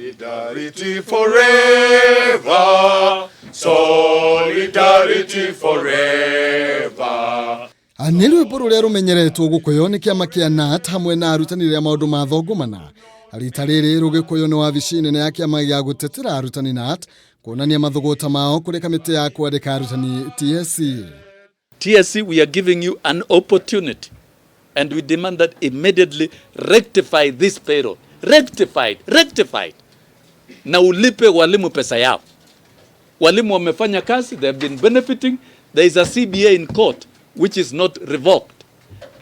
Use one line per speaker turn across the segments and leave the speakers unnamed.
Solidarity forever. Solidarity forever.
Nĩ rwĩmbo rũrĩa rũmenyeretwo gũkũywo nĩ kĩama kĩa KNUT hamwe na arutani rĩrĩa maũndũ mathongomana. Rita rĩrĩ rũgĩkũywo nĩ wabici nene ya kĩama gĩa gũtetera arutani KNUT kuonania mathũgũta mao kũrĩ kamĩtĩ ya kwandĩka arutani TSC.
TSC, we are giving you an opportunity and we demand that immediately rectify this payroll. Rectify it, rectify it. Na ulipe walimu pesa yao. Walimu wamefanya kazi, they have been benefiting. There is a CBA in court which is not revoked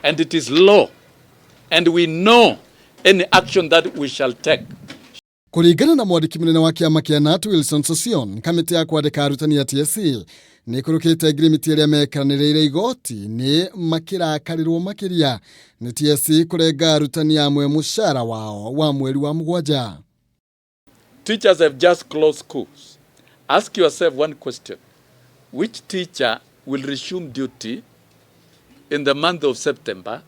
and it is law and we know any action that we shall take.
Kũringana na mwandĩki mũnene wa kĩama kĩa KNUT Wilson Sossion, kamĩtĩ ya kwandĩka arutani ya TSC nĩ ĩkũrũkĩte ngirimiti ĩrĩa mekaranĩrĩire igoti-inĩ makĩrakarĩrwo makĩria nĩ TSC kũrenga arutani amwe mũcara wao wa mweri wa mũgwanja.
Teachers have just closed schools. Ask yourself one question. Which teacher will resume duty in the month of September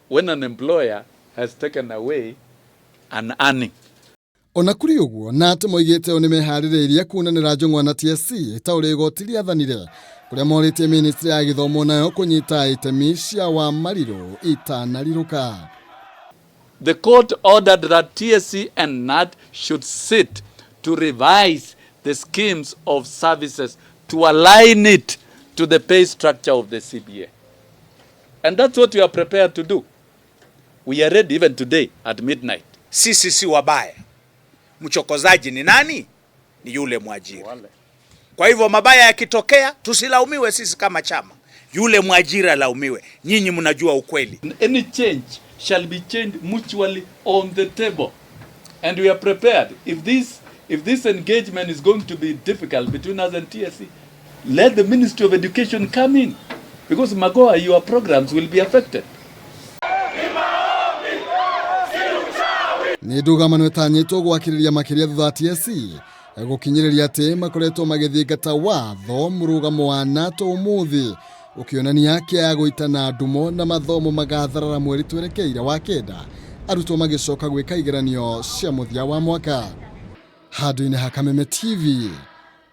when an employer has taken away an earning?
Ona kũrĩ ũguo, KNUT moigĩte o nĩ meharĩrĩirie kunanĩra njũng'wa na TSC ta ũrĩa igoti rĩathanire, kũrĩa morĩtie ministry ya gĩthomo nayo kũnyita itemi cia wa marirũ itanarirũka.
The court ordered that TSC and KNUT should sit to revise the schemes of services to align it to the pay structure of the CBA. And that's what we are prepared to do. We are ready even today at midnight.
Sisi si wabaya. Mchokozaji ni nani? Ni yule mwajiri. Kwa hivyo mabaya yakitokea, tusilaumiwe sisi kama chama, yule mwajiri alaumiwe. Nyinyi mnajua ukweli.
Any change shall be changed mutually on the table. And we are prepared. If this engagement is going to be difficult between us and TSC, let the Ministry of Education come in. Because Magoha, your programs will be affected.
Nĩ ndũgamano ĩtanyĩtwo gwakĩrĩria makĩria thutha wa TSC gũkinyĩrĩria atĩ makoretwo magĩthingata watho mũrũgamo wa KNUT ũmũthĩ ũkĩonania kĩa gũitana ndumo na mathomo magatharara mweri twerekeire wa kenda arutwo magĩcoka gwĩka igeranio cia mũthia wa mwaka. Handũ-inĩ ha Kameme TV,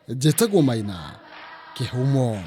njĩtagwo Maina Kĩhumo.